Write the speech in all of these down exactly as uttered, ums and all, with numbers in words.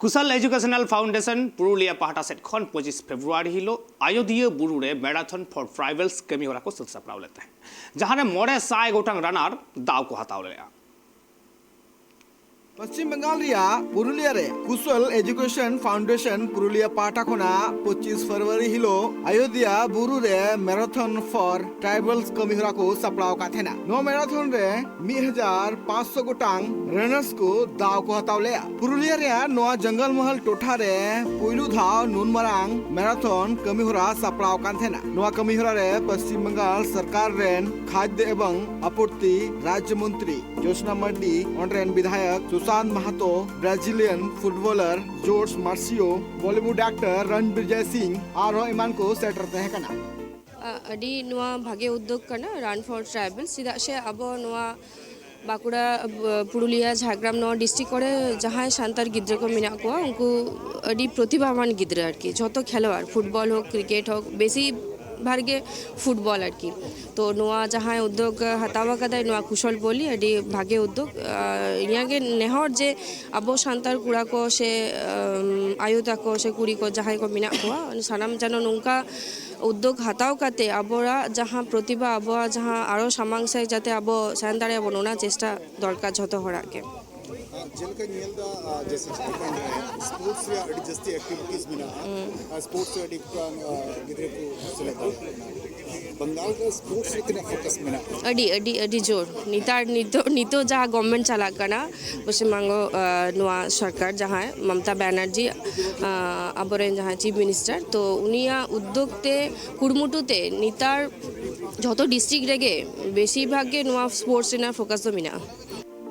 ᱠᱩᱥᱚᱞ educational foundation Purulia ᱯᱟᱦᱴᱟ ᱥᱮᱫ ᱠᱷᱚᱱ ᱯᱚᱸᱪᱤᱥ ᱯᱷᱮᱵᱽᱨᱩᱣᱟᱨᱤ ᱦᱤᱞᱳᱜ ᱟᱭᱳᱫᱤᱭᱟᱹ ᱵᱩᱨᱩ ᱨᱮ ᱢᱮᱨᱟᱛᱷᱚᱱ ᱯᱷᱚᱨ ᱴᱨᱟᱭᱵᱟᱞᱥ ᱠᱟᱹᱢᱤ ᱦᱚᱨᱟ ᱠᱚ ᱥᱟᱹᱛ ᱥᱟᱯᱲᱟᱣ ᱞᱮᱫ ᱛᱟᱦᱮᱸᱫ, ᱡᱟᱦᱟᱸ ᱨᱮ ᱢᱚᱬᱮ ᱥᱟᱭ ᱜᱚᱴᱟᱝ ᱨᱟᱱᱟᱨ ᱫᱟᱣ ᱠᱚ ᱦᱟᱛᱟᱣ ᱞᱮᱫᱼᱟ᱾ ᱯᱚᱥᱪᱤᱢ ᱵᱟᱝᱜᱟᱞ ᱨᱮᱭᱟᱜ ᱯᱩᱨᱩᱞᱤᱭᱟ ᱨᱮ ᱠᱩᱥᱚᱞ ᱮᱡᱩᱠᱮᱥᱚᱱ ᱯᱷᱟᱣᱩᱱᱰᱮᱥᱚᱱ ᱯᱩᱨᱩᱞᱤᱭᱟ ᱯᱟᱦᱴᱟ ᱠᱷᱚᱱᱟᱜ ᱯᱚᱸᱪᱤᱥ ᱯᱷᱮᱵᱽᱨᱩᱣᱟᱨᱤ ᱦᱤᱞᱳᱜ ᱟᱭᱳᱫᱤᱭᱟ ᱵᱩᱨᱩ ᱨᱮ ᱢᱮᱨᱟᱛᱷᱚᱱ ᱯᱷᱚᱨ ᱴᱨᱟᱭᱵᱟᱞᱥ ᱠᱟᱹᱢᱤ ᱦᱚᱨᱟ ᱠᱚ ᱥᱟᱯᱲᱟᱣ ᱟᱠᱟᱫ ᱛᱟᱦᱮᱱᱟ᱾ ᱱᱚᱣᱟ ᱢᱮᱨᱟᱛᱷᱚᱱ ᱨᱮ ᱢᱤᱫ ᱦᱟᱡᱟᱨ ᱯᱟᱸᱪᱥᱚ ᱜᱚᱴᱟᱝ ᱨᱟᱱᱟᱨᱥ ᱠᱚ ᱫᱟᱣ ᱠᱚ ᱦᱟᱛᱟᱣ ᱞᱮᱫᱼᱟ᱾ ᱯᱩᱨᱩᱞᱤᱭᱟ ᱨᱮᱭᱟᱜ ᱱᱚᱣᱟ ᱡᱚᱝᱜᱚᱞ ᱢᱚᱦᱚᱞ ᱴᱚᱴᱷᱟ ᱨᱮ ᱯᱩᱭᱞᱩ ᱫᱷᱟᱣ ᱱᱩᱱ ᱢᱟᱨᱟᱝ ᱢᱮᱨᱟᱛᱷᱚᱱ ᱠᱟᱹᱢᱤ ᱦᱚᱨᱟ ᱥᱟᱯᱲᱟᱣ ᱟᱠᱟᱱ ᱛᱟᱦᱮᱱᱟ᱾ ᱱᱚᱣᱟ ᱠᱟᱹᱢᱤ ᱦᱚᱨᱟ ᱨᱮ ᱯᱚᱥᱪᱤᱢ ᱵᱟᱝᱜᱟᱞ ᱥᱚᱨᱠᱟᱨ ᱨᱮᱱ ᱠᱷᱟᱫᱽᱭᱚ ᱮᱵᱚᱝ ᱟᱯᱩᱨᱛᱤ ᱨᱟᱡᱽᱭᱚ ᱢᱚᱱᱛᱨᱤ ᱡᱳᱥᱱᱟ ᱢᱟᱨᱰᱤ, ᱚᱸᱰᱮ ᱨᱮᱱ ᱵᱤᱫᱷᱟᱭᱚᱠ ᱥᱩᱥᱟᱱᱛ ᱢᱟᱦᱟᱛᱚ, ᱵᱨᱟᱡᱤᱞᱤᱭᱟᱱ ᱯᱷᱩᱴᱵᱚᱞᱟᱨ ᱡᱳᱨᱡᱽ ᱢᱟᱨᱥᱤᱭᱳ, ᱵᱚᱞᱤᱣᱩᱰ ᱟᱠᱴᱚᱨ ᱨᱚᱱᱵᱤᱨ ᱡᱚᱭ ᱥᱤᱝ ᱟᱨᱦᱚᱸ ᱮᱢᱟᱱ ᱠᱚ ᱥᱮᱴᱮᱨ ᱛᱟᱦᱮᱸ ᱠᱟᱱᱟ᱾ ᱟ-, ᱟᱹᱰᱤ ᱱᱚᱣᱟ ᱵᱷᱟᱜᱮ ᱩᱫᱽᱫᱳᱜᱽ ᱠᱟᱱᱟ, Run for Tribal᱾ ᱪᱮᱫᱟᱜ ᱥᱮ ᱟᱵᱚ ᱱᱚᱣᱟ ᱵᱟᱸᱠᱩᱲᱟ, ᱯᱩᱨᱩᱞᱤᱭᱟ, ᱡᱷᱟᱲᱜᱨᱟᱢ, ᱱᱚᱣᱟ ᱰᱤᱥᱴᱨᱤᱠᱴ ᱠᱚᱨᱮ ᱡᱟᱦᱟᱸᱭ ᱥᱟᱱᱛᱟᱲ ᱜᱤᱫᱽᱨᱟᱹ ᱠᱚ ᱢᱮᱱᱟᱜ ᱠᱚᱣᱟ, ᱩᱱᱠᱩ ᱟᱹᱰᱤ ᱯᱨᱚᱛᱤᱵᱷᱟᱵᱟᱱ ᱜᱤᱫᱽᱨᱟᱹ ᱟᱨᱠᱤ, ᱡᱷᱚᱛᱚ ᱠᱷᱮᱞᱳᱣᱟᱲ, ᱯᱷᱩᱴᱵᱚᱞ ᱦᱳᱠ, ᱠᱨᱤᱠᱮᱴ ᱦᱳᱠ, ᱵᱮᱥᱤ ᱵᱷᱟᱜᱽ ᱜᱮ ᱯᱷᱩᱴᱵᱚᱞ ᱟᱨᱠᱤ᱾ ᱛᱚ ᱱᱚᱣᱟ ᱡᱟᱦᱟᱸᱭ ᱩᱫᱽᱫᱳᱜᱽ ᱦᱟᱛᱟᱣ ᱟᱠᱟᱫᱟᱭ, ᱱᱚᱣᱟ ᱠᱩᱥᱚᱞ ᱵᱚᱞᱤ, ᱟᱹᱰᱤ ᱵᱷᱟᱜᱮ ᱩᱫᱽᱫᱳᱜᱽ᱾ ᱟᱨ ᱤᱧᱟᱹᱜ ᱜᱮ ᱱᱮᱦᱚᱨ ᱡᱮ ᱟᱵᱚ ᱥᱟᱱᱛᱟᱲ ᱠᱚᱲᱟ ᱠᱚ ᱥᱮ, ᱟᱢ, ᱟᱭᱳ ᱛᱟᱠᱚ ᱥᱮ ᱠᱩᱲᱤ ᱠᱚ ᱡᱟᱦᱟᱸᱭ ᱠᱚ ᱢᱮᱱᱟᱜ ᱠᱚᱣᱟ, ᱥᱟᱱᱟᱢ ᱡᱮᱱᱚ ᱱᱚᱝᱠᱟ ᱩᱫᱽᱫᱳᱜᱽ ᱦᱟᱛᱟᱣ ᱠᱟᱛᱮ ᱟᱵᱚᱣᱟᱜ ᱡᱟᱦᱟᱸ ᱯᱨᱚᱛᱤᱵᱷᱟ, ᱟᱵᱚᱣᱟᱜ ᱡᱟᱦᱟᱸ ᱟᱨᱚ ᱥᱟᱢᱟᱝ ᱥᱮᱫ ᱡᱟᱛᱮ ᱟᱵᱚ ᱥᱮᱱ ᱫᱟᱲᱮᱭᱟᱜ ᱵᱚᱱ, ᱚᱱᱟ ᱪᱮᱥᱴᱟ ᱫᱚᱨᱠᱟᱨ ᱡᱷᱚᱛᱚ ᱦᱚᱲᱟᱜ ᱜᱮ᱾ ᱡᱮᱞᱮᱠᱟ ᱧᱮᱞ ᱫᱟ, ᱟ, ᱡᱮᱥᱮ ᱡᱷᱟᱲᱠᱷᱚᱸᱰ ᱨᱮ ᱥᱯᱳᱨᱴᱥ ᱨᱮᱭᱟᱜ ᱟᱹᱰᱤ ᱡᱟᱹᱥᱛᱤ ᱮᱠᱴᱤᱵᱷᱤᱴᱤᱡᱽ ᱢᱮᱱᱟᱜᱼᱟ, ᱦᱩᱸ᱾ ᱟᱨ ᱥᱯᱳᱨᱴᱥ ᱨᱮ ᱟᱹᱰᱤ ᱜᱟᱱ, ᱟ, ᱜᱤᱫᱽᱨᱟᱹ ᱠᱚ ᱥᱮᱞᱮᱫ ᱫᱟᱲᱮᱭᱟᱜ ᱠᱟᱱᱟ᱾ ᱵᱟᱝᱜᱟᱞ ᱨᱮ ᱥᱯᱳᱨᱴᱥ ᱨᱮ ᱛᱤᱱᱟᱹᱜ ᱯᱷᱳᱠᱟᱥ ᱢᱮᱱᱟᱜᱼᱟ? ᱟᱹᱰᱤ, ᱟᱹᱰᱤ, ᱟᱹᱰᱤ ᱡᱳᱨ᱾ ᱱᱮᱛᱟᱨ, ᱱᱤᱛᱚᱜ, ᱱᱤᱛᱚᱜ ᱡᱟᱦᱟᱸ ᱜᱚᱵᱷᱢᱮᱱᱴ ᱪᱟᱞᱟᱜ ᱠᱟᱱᱟ, ᱯᱚᱥᱪᱤᱢᱵᱚᱝᱜᱚ, ᱟ, ᱱᱚᱣᱟ ᱥᱚᱨᱠᱟᱨ ᱡᱟᱦᱟᱸᱭ ᱢᱚᱢᱚᱛᱟ ᱵᱟᱱᱟᱨᱡᱤ, ᱟ, ᱟᱵᱚᱨᱮᱱ ᱡᱟᱦᱟᱸᱭ ᱪᱤᱯ ᱢᱤᱱᱤᱥᱴᱟᱨ, ᱛᱚ ᱩᱱᱤᱭᱟᱜ ᱩᱫᱽᱫᱳᱜᱽ ᱛᱮ, ᱠᱩᱨᱩᱢᱩᱴᱩ ᱛᱮ ᱱᱮᱛᱟᱨ ᱡᱷᱚᱛᱚ ᱰᱤᱥᱴᱨᱤᱠᱴ ᱨᱮᱜᱮ ᱵᱮᱥᱤᱨ ᱵᱷᱟᱜᱽ ᱜᱮ ᱱᱚᱣᱟ ᱥᱯᱳᱨᱴᱥ ᱨᱮᱱᱟᱜ ᱯᱷᱳᱠᱟᱥ ᱫᱚ ᱢᱮᱱᱟᱜᱼᱟ᱾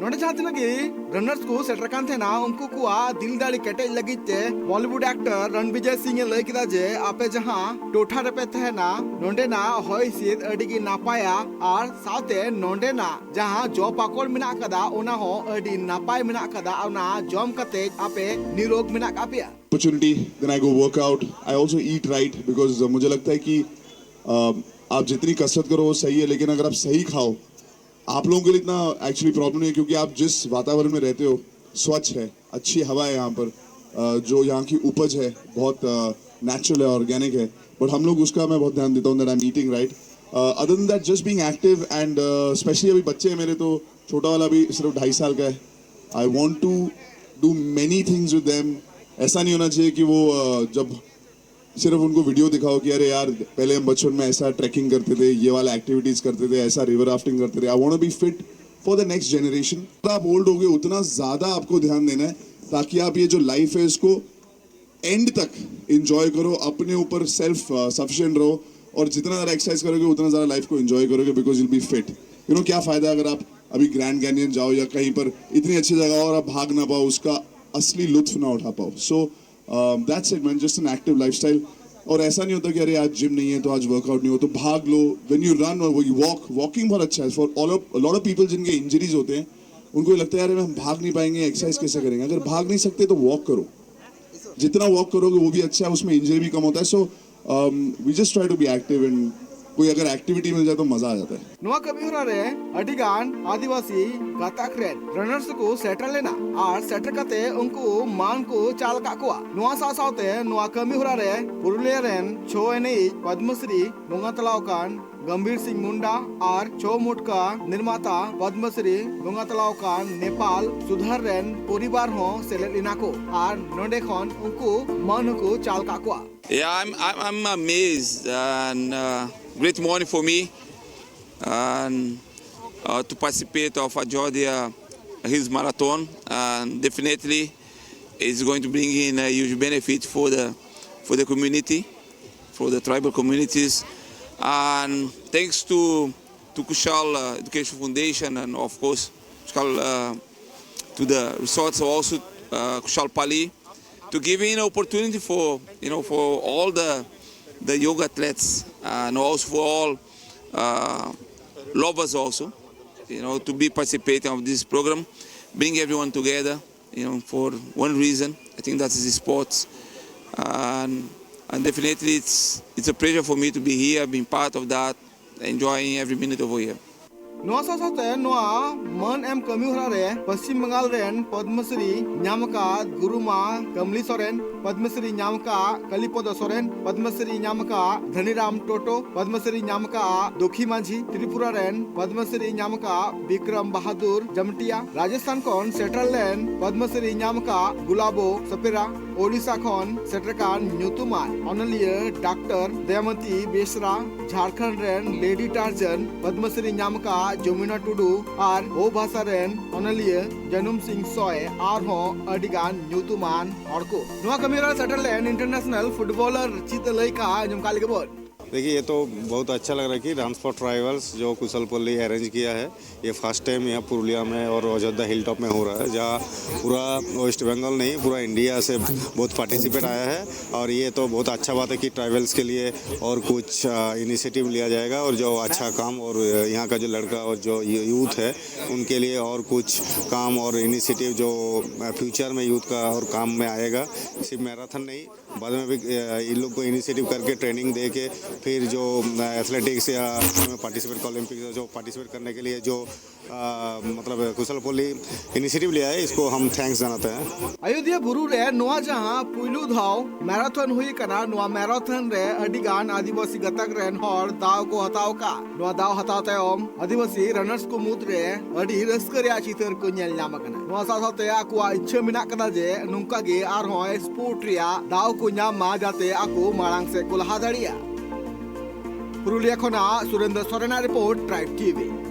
ᱱᱚᱰᱮ ᱡᱟᱦᱟᱸ ᱛᱤᱱᱟᱹᱜ ᱜᱮ ᱨᱟᱱᱟᱨᱥ ᱠᱚ ᱥᱮᱴᱮᱨ ᱟᱠᱟᱱ ᱛᱟᱦᱮᱱᱟ, ᱩᱱᱠᱩ ᱠᱚᱣᱟᱜ ᱫᱤᱞ ᱫᱟᱲᱮ ᱠᱮᱴᱮᱡ ᱞᱟᱹᱜᱤᱫ ᱛᱮ ᱵᱚᱞᱤᱣᱩᱰ ᱟᱠᱴᱚᱨ ᱨᱚᱱᱵᱤᱡᱚᱭ ᱥᱤᱝ ᱮ ᱞᱟᱹᱭ ᱠᱮᱫᱟ ᱡᱮ ᱟᱯᱮ ᱡᱟᱦᱟᱸ ᱴᱚᱴᱷᱟ ᱨᱮᱯᱮ ᱛᱟᱦᱮᱱᱟ, ᱱᱚᱰᱮᱱᱟᱜ ᱦᱚᱭ ᱦᱤᱸᱥᱤᱫ ᱟᱹᱰᱤ ᱜᱮ ᱱᱟᱯᱟᱭᱟ ᱟᱨ ᱥᱟᱶᱛᱮ ᱱᱚᱰᱮᱱᱟᱜ ᱡᱟᱦᱟᱸ ᱡᱚ ᱯᱟᱠᱚᱲ ᱢᱮᱱᱟᱜ ᱟᱠᱟᱫᱟ, ᱚᱱᱟ ᱦᱚᱸ ᱟᱹᱰᱤ ᱱᱟᱯᱟᱭ ᱢᱮᱱᱟᱜ ᱟᱠᱟᱫᱟ᱾ ᱚᱱᱟ ᱡᱚᱢ ᱠᱟᱛᱮ ᱟᱯᱮ ᱱᱤᱨᱳᱜᱽ ᱢᱮᱱᱟᱜ ᱟᱠᱟᱫ ᱯᱮᱭᱟ᱾ Opportunity, then I go work out. I also eat right because, uh, मुझे लगता है कि, uh, आप जितनी कसरत करो वो सही है, लेकिन अगर आप सही खाओ, आप लोगों के लिए इतना एक्चुअली प्रॉब्लम नहीं है, क्योंकि आप जिस वातावरण में रहते हो, स्वच्छ है, अच्छी हवा है यहाँ पर, जो यहाँ की उपज है बहुत नेचुरल है, ऑर्गेनिक है, बट हम लोग उसका मैं बहुत ध्यान देता हूँ that I'm eating right. Other than that, just being active and especially अभी बच्चे हैं मेरे, तो छोटा वाला भी सिर्फ ढाई साल का है. I want to do many things with them. ऐसा नहीं होना चाहिए कि वो uh, जब सिर्फ उनको वीडियो दिखाओ कि अरे यार, पहले हम बचपन में ऐसा ट्रैकिंग करते थे, ये वाला एक्टिविटीज करते थे, ऐसा रिवर राफ्टिंग करते थे. I want to be fit for the next generation. आप ओल्ड हो गए, उतना ज़्यादा आपको ध्यान देना है ताकि आप ये जो लाइफ है इसको एंड तक एंजॉय करो, अपने ऊपर सेल्फ सफिशिएंट रहो, और जितना ज़्यादा एक्सरसाइज करोगे उतना ज़्यादा लाइफ को एंजॉय करोगे, because you'll be fit. You know, क्या फ़ायदा अगर आप अभी ग्रैंड कैनियन जाओ या कहीं पर इतनी अच्छी जगह और आप भाग ना पाओ, उसका असली लुत्फ ना उठा पाओ. So that's it, man, just an active lifestyle. और ऐसा नहीं होता कि अरे आज जिम नहीं है तो आज वर्कआउट नहीं हो, तो भाग लो. When you run or you walk, walking बहुत अच्छा है for all of, lot of people जिनके इंजरीज होते हैं, उनको ये लगता है यार हम भाग नहीं पाएंगे, एक्सरसाइज कैसे करेंगे. अगर भाग नहीं सकते तो वॉक करो, जितना वॉक करोगे वो भी अच्छा है, उसमें इंजरी भी कम होता है. So we just try to be active and कोई अगर एक्टिविटी मिल जाए तो मजा आ जाता है. ᱱᱚᱣᱟ ᱠᱟᱹᱢᱤ ᱦᱚᱨᱟ ᱨᱮ ᱟᱹᱰᱤ ᱜᱟᱱ ᱟᱹᱫᱤᱵᱟᱹᱥᱤ ᱜᱟᱛᱟᱠ ᱨᱮᱱ ᱨᱟᱱᱟᱨᱥ ᱠᱚ ᱥᱮᱴᱮᱨ ᱞᱮᱱᱟ ᱟᱨ ᱥᱮᱴᱮᱨ ᱠᱟᱛᱮ ᱩᱱᱠᱩ ᱢᱟᱱ ᱠᱚ ᱪᱟᱞ ᱟᱠᱟᱫ ᱠᱚᱣᱟ᱾ ᱱᱚᱣᱟ ᱥᱟᱶ ᱥᱟᱶᱛᱮ ᱱᱚᱣᱟ ᱠᱟᱹᱢᱤ ᱦᱚᱨᱟ ᱨᱮ ᱯᱩᱨᱩᱞᱤᱭᱟᱹ ᱨᱮᱱ ᱪᱷᱳ ᱮᱱᱮᱡ ᱯᱚᱫᱽᱢᱚᱥᱨᱤ ᱵᱚᱸᱜᱟ ᱛᱟᱞᱟᱣ ᱟᱠᱟᱱ ᱜᱚᱢᱵᱷᱤᱨ ᱥᱤᱝ ᱢᱩᱱᱰᱟ ᱟᱨ ᱪᱷᱳ ᱢᱩᱴᱠᱟ ᱱᱤᱨᱢᱟᱛᱟ ᱯᱚᱫᱽᱢᱚᱥᱨᱤ ᱵᱚᱸᱜᱟ ᱛᱟᱞᱟᱣ ᱟᱠᱟᱱ ᱱᱮᱯᱟᱞ ᱥᱩᱫᱷᱟᱨ ᱨᱮᱱ ᱯᱚᱨᱤᱵᱟᱨ ᱦᱚᱸ ᱥᱮᱞᱮᱫ ᱞᱮᱱᱟ ᱠᱚ ᱟᱨ ᱱᱚᱰᱮ ᱠᱷᱚᱱ ᱩᱱᱠᱩ ᱢᱟᱹᱱ ᱦᱚᱸᱠᱚ ᱪᱟᱞ ᱟᱠᱟᱫ ᱠᱚᱣᱟ᱾ Yeah, I'm, I'm, I'm amazed and uh, great morning for me and uh, to participate of Ajodhya Hills Marathon, and definitely it's going to bring in a huge benefit for the for the community, for the tribal communities, and thanks to to Kushal uh, Education Foundation and of course Kushal uh, to the resorts also uh, Kushal Pali to give an opportunity for you know for all the the yoga athletes uh, and also for all uh, lovers also you know to be participating of this program, bring everyone together you know for one reason. I think that is sports, and and definitely it's it's a pleasure for me to be here, being part of that, enjoying every minute over here. ᱱᱚᱣᱟ ᱥᱟᱶ ᱥᱟᱶᱛᱮ ᱱᱚᱣᱟ ᱢᱟᱹᱱ ᱮᱢ ᱠᱟᱹᱢᱤ ᱦᱚᱨᱟ ᱨᱮ ᱯᱚᱥᱪᱤᱢ ᱵᱟᱝᱜᱟᱞ ᱨᱮᱱ ᱯᱚᱫᱽᱢᱚᱥᱨᱤ ᱧᱟᱢ ᱟᱠᱟᱫ ᱜᱩᱨᱩᱢᱟ ᱠᱟᱢᱞᱤ ᱥᱚᱨᱮᱱ, ᱯᱚᱫᱽᱢᱚᱥᱨᱤ ᱧᱟᱢ ᱟᱠᱟᱫ ᱠᱟᱞᱤᱯᱚᱫᱚ ᱥᱚᱨᱮᱱ, ᱯᱚᱫᱽᱢᱚᱥᱨᱤ ᱧᱟᱢ ᱟᱠᱟᱫ ᱫᱷᱟᱱᱤᱨᱟᱢ ᱴᱳᱴᱳ, ᱯᱚᱫᱽᱢᱚᱥᱨᱤ ᱧᱟᱢ ᱟᱠᱟᱫ ᱫᱩᱠᱷᱤ ᱢᱟᱹᱡᱷᱤ, ᱛᱨᱤᱯᱩᱨᱟ ᱨᱮᱱ ᱯᱚᱫᱽᱢᱚᱥᱨᱤ ᱧᱟᱢ ᱟᱠᱟᱫ ᱵᱤᱠᱨᱚᱢ ᱵᱟᱦᱟᱫᱩᱨ ᱡᱟᱢᱴᱤᱭᱟ, ᱨᱟᱡᱚᱥᱛᱷᱟᱱ ᱠᱷᱚᱱ ᱥᱮᱴᱮᱨ ᱞᱮᱱ ᱯᱚᱫᱽᱢᱚᱥᱨᱤ ᱧᱟᱢ ᱟᱠᱟᱫ ᱜᱩᱞᱟᱵᱚ ᱥᱚᱯᱮᱨᱟ, ᱳᱰᱤᱥᱟ ᱠᱷᱚᱱ ᱥᱮᱴᱮᱨ ᱠᱟᱱ ᱧᱩᱛᱩᱢᱟᱱ ᱚᱱᱚᱞᱤᱭᱟᱹ ᱰᱟᱠᱛᱟᱨ ᱫᱚᱭᱟᱢᱚᱛᱤ ᱵᱮᱥᱨᱟ, ᱡᱷᱟᱲᱠᱷᱚᱸᱰ ᱨᱮᱱ ᱞᱮᱰᱤ ᱴᱟᱨᱡᱟᱱ ᱯᱚᱫᱽᱢᱚᱥᱨᱤ ᱧᱟᱢ ᱟᱠᱟᱫ ᱡᱚᱢᱩᱱᱟ ᱴᱩᱰᱩ ᱟᱨ ᱵᱷᱳ ᱵᱷᱟᱥᱟ ᱨᱮᱱ ᱚᱱᱚᱞᱤᱭᱟᱹ ᱡᱟᱹᱱᱩᱢ ᱥᱤᱝ ᱥᱚᱭ, ᱟᱨᱦᱚᱸ ᱟᱹᱰᱤ ᱜᱟᱱ ᱧᱩᱛᱩᱢᱟᱱ ᱦᱚᱲ ᱠᱚ᱾ ᱱᱚᱣᱟ ᱠᱟᱹᱢᱤ ᱨᱮ ᱥᱮᱴᱮᱨ ᱞᱮᱱ ᱤᱱᱴᱟᱨᱱᱮᱥᱱᱟᱞ ᱯᱷᱩᱴᱵᱚᱞᱟᱨ ᱪᱤᱛ ᱞᱟᱹᱭ ᱠᱟ ᱟᱸᱡᱚᱢ ᱠᱟᱜ ᱞᱮᱜᱮ ᱵᱚᱱ᱾ देखिए, ये तो बहुत अच्छा लग रहा है कि डांस फॉर ट्राइबल्स जो कुशल पल्ली अरेंज किया है, ये फर्स्ट टाइम यहाँ पुरुलिया में और अयोध्या हिल टॉप में हो रहा है, जहाँ पूरा वेस्ट बंगाल नहीं, पूरा इंडिया से बहुत पार्टिसिपेट आया है। और ये तो बहुत अच्छा बात है कि ट्राइबल्स के लिए और कुछ इनिशिएटिव लिया जाएगा और जो अच्छा काम और यहाँ का जो लड़का और जो यूथ है, उनके लिए और कुछ काम और इनिशिएटिव जो फ्यूचर में यूथ का और काम में आएगा। सिर्फ मैराथन नहीं, बाद में भी अ, इन लोग को इनिशिएटिव करके ट्रेनिंग दे के फिर जो एथलेटिक्स या पार्टिसिपेट ओलंपिक्स जो पार्टिसिपेट करने के लिए जो अ, मतलब कुशल पल्ली इनिशिएटिव लिया है, इसको हम थैंक्स जनाते हैं। ᱟᱭᱳᱫᱷᱭᱟ ᱵᱩᱨᱩ ᱨᱮ ᱱᱚᱣᱟ ᱡᱟᱦᱟᱸ ᱯᱩᱭᱞᱩ ᱫᱷᱟᱣ ᱢᱮᱨᱟᱛᱷᱚᱱ ᱦᱩᱭ ᱟᱠᱟᱱᱟ, ᱱᱚᱣᱟ ᱢᱮᱨᱟᱛᱷᱚᱱ ᱨᱮ ᱟᱹᱰᱤ ᱜᱟᱱ ᱟᱹᱫᱤᱵᱟᱹᱥᱤ ᱜᱟᱛᱟᱠ ᱨᱮᱱ ᱦᱚᱲ ᱫᱟᱣ ᱠᱚ ᱦᱟᱛᱟᱣ ᱟᱠᱟᱫᱼᱟ᱾ ᱱᱚᱣᱟ ᱫᱟᱣ ᱦᱟᱛᱟᱣ ᱛᱟᱭᱚᱢ ᱟᱹᱫᱤᱵᱟᱹᱥᱤ ᱨᱟᱱᱟᱨᱥ ᱠᱚ ᱢᱩᱫᱽ ᱨᱮ ᱟᱹᱰᱤ ᱨᱟᱹᱥᱠᱟᱹ ᱨᱮᱭᱟᱜ ᱪᱤᱛᱟᱹᱨ ᱠᱚ ᱧᱮᱞ ᱧᱟᱢ ᱟᱠᱟᱱᱟ᱾ ᱱᱚᱣᱟ ᱥᱟᱶ ᱥᱟᱶᱛᱮ ᱟᱠᱚᱣᱟᱜ ᱤᱪᱪᱷᱟᱹ ᱢᱮᱱᱟᱜ ᱟᱠᱟᱫᱟ ᱡᱮ ᱱᱚᱝᱠᱟ ᱜᱮ ᱟᱨᱦᱚᱸ ᱥᱯᱳᱨᱴ ᱨᱮᱭᱟᱜ ᱫᱟᱣ ᱠᱚ ᱧᱟᱢ ᱢᱟ, ᱡᱟᱛᱮ ᱟᱠᱚ ᱢᱟᱲᱟᱝ ᱥᱮᱫ ᱠᱚ ᱞᱟᱦᱟ ᱫᱟᱲᱮᱭᱟᱜᱼᱟ᱾ ᱯᱩᱨᱩᱞᱤᱭᱟ ᱠᱷᱚᱱᱟᱜ ᱥᱩᱨᱮᱱᱫᱨᱚ ᱥᱚᱨᱮᱱᱟᱜ ᱨᱤᱯᱳᱨᱴ, ᱴᱨᱟᱭᱤᱵᱽ ᱴᱤᱵᱷᱤ᱾